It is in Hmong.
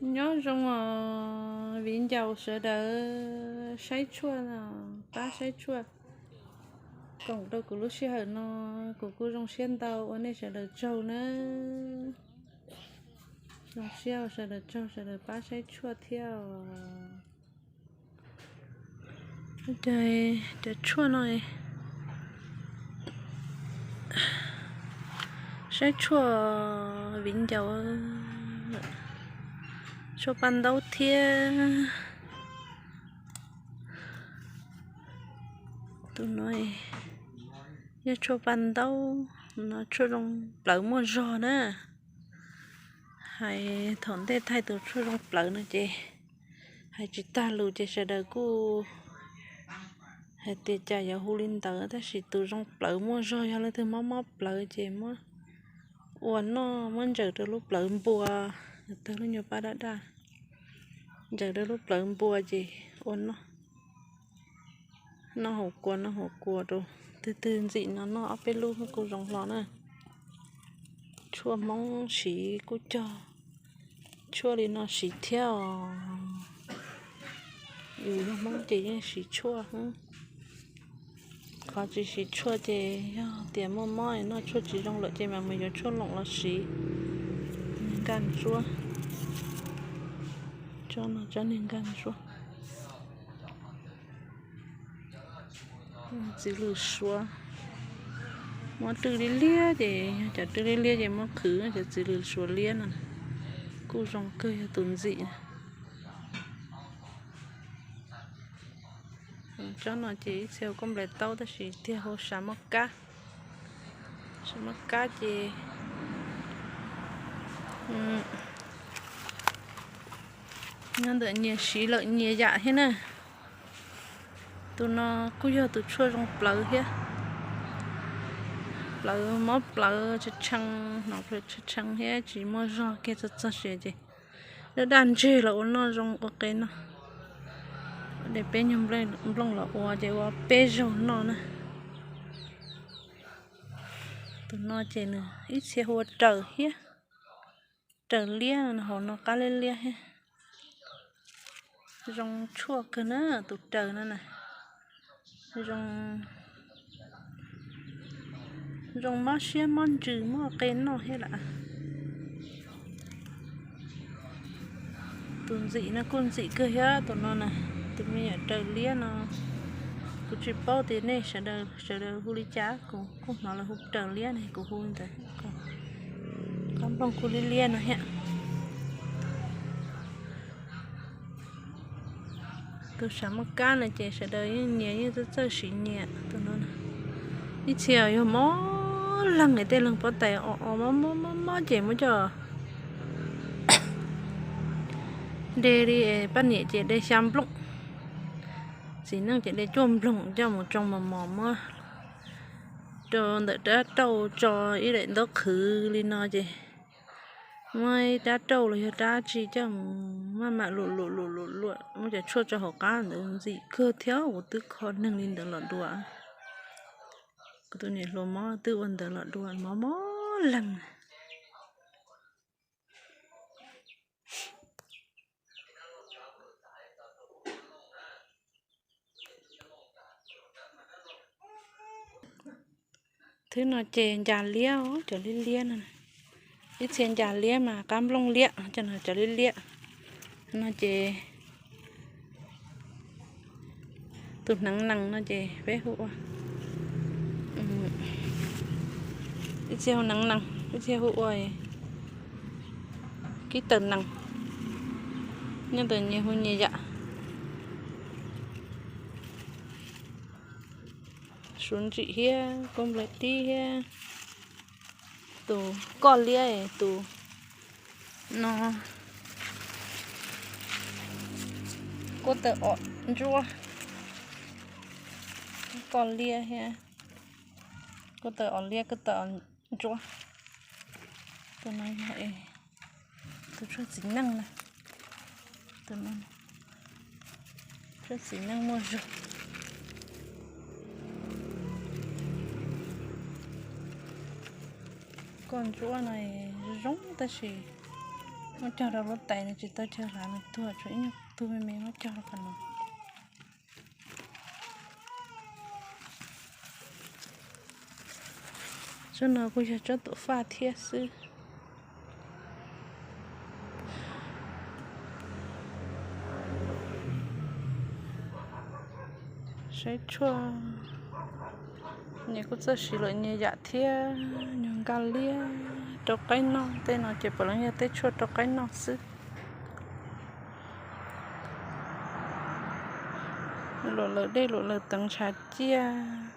Nyob zoo os viv ncaus sawv daws, saib tshuaj, pab saib tshuaj koom rau kuv lub sij hawm no, kuv kuj zoo siab ntau ua nej sawv daws tsaug nawb. Zoo siab ua sawv daws tsaug, sawv daws pab saib tshuaj thiab os. Cov tshuaj no, saib tshuaj viv ncaus, tshuaj paj ntaub thiab. Tus no yog tshuaj paj ntaub, no tshuaj zoo plawv muaj zog na. Hais thaum ntej thaij tus tshuaj zoo plawv no ces hais tsis tag lus ces sawv daws kuj hais tias cas yuav hu li ntawd, tab sis tus zoo plawv muaj zog yog leej twg mob mob plawv ces muab ua noj, muab ntsaws rau lub plawv npua, tawg lub nyuag paj daj daj, ntsaws rau lub plawv npua ces ua noj, noj haus kua, noj haus kua rau. Twg twg ntxim no noj ob peb lub kuj zoo hlo na. Tshuaj Hmoob siv kuj cog tshuaj li no siv thiab os. Yus yog Hmoob ces yeej siv tshuaj. Qhov tsis siv tshuaj ces yog tias muaj mob noj tshuaj tsis zoo lawm ces mas mus yuav tshuaj loom los siv. Niag nkaj ntsuab, tsob no tsob niag nkaj ntsuab. Txiv lws suav, muab rwj liab liab ces yog cov rwj liab liab ces muab qhwv, cov txiv lws suav liab no kuj zoo kawg, yog tus ntxim. Tsob no ces ib txhia hu koj nplais taub tab sis tiag hu sav mab kab. Sav mab kab ces nyob ntawm nyias siv lawm nyias yam thiab na. Tus no kuj yog tus tshuaj zoo plawv thiab, plawv mob plawv tshee tshee, hnov plawv tshee tshee thiab tsis muaj zog kiag txog txog siav ces daj daj ntseg los ua noj zoo ua qe noj. De peb nyuag nplooj los ua ces ua peb zaug noj na. Tus no ces nws ib txhia hu ua raws thiab, raws liab no, hauv no qab liab liab thiab. Zoo tshuaj kawg na tus raws no na. Zoo, zoo mob siab mob ntsws muaj qe noj thiab lawm. Tus ntxim no kuj ntxim kawg thiab tus no na. Tus me nyuam raws liab no kuv tsis paub tias nej sawv daws hu li cas, kuv kuj hnov lawv hu raws liab ne, kuv hu ntawd. Qab nplooj kuj liab liab no thiab. Tus sav mab kab no ces sawv daws yeej nyias yeej txawj txawj siv nyias tus no. Ib txhia yog mob leeg es tej leeg pob tais o o mob mob mob mob ces muab coj de li, poj niam ces de xya nplooj, txiv neej ces de cuaj nplooj coj mus tsoo mos mos muab rau ntawm rab rauj tso ib daim ntaub qhwv li no ces muab ib rab rauj los yog rab tsi coj mus maj mam luam luam luam luam luam muab cov tshuaj tso hauv qab ntawd ntxim kawg thiab. Kuv twb kho neeg li ntawd los dua, kuv tus niam hluas mob twb ua ntawd los dua, mob mob leeg. Thwb no ces ncas liab, cov liab liab no. Ib txhia ncas liab mas qab nplooj liab, cov no cov liab liab no ces tus hneev nees no ces peb hu ua, ib txhia hu hneev nees, ib txhia hu ua kib taws nees, nyob ntawm nyias hu nyias yam. Suav ntsim thiab koob nplais tib thiab. Tus koj liab, tus no koj taws os ntsuab, koj liab thiab, koj taws os liab, koj taws os ntsuab. Tus no yog tus tshuaj txiv neej na, tus no tshuaj txiv neej muaj zog. Koj ntsuab no zoo tab sis Muab cog rau lub tais nws tsis tau chaw hlav nws tuag, tshuav ib nyuag tug me me muab cog rau qhov no. Tsob no kuj yog tsob tuam faj thiab xwb. Saib tshuaj, nyias kuj txawj siv lawm nyias yam thiab. Nyuag nkaj liab rau qaib noj, tej no ces puav leej yog tej tshuaj rau qaib noj xwb. Luam lawm dej, luam lawm teev, ntshav ciaj.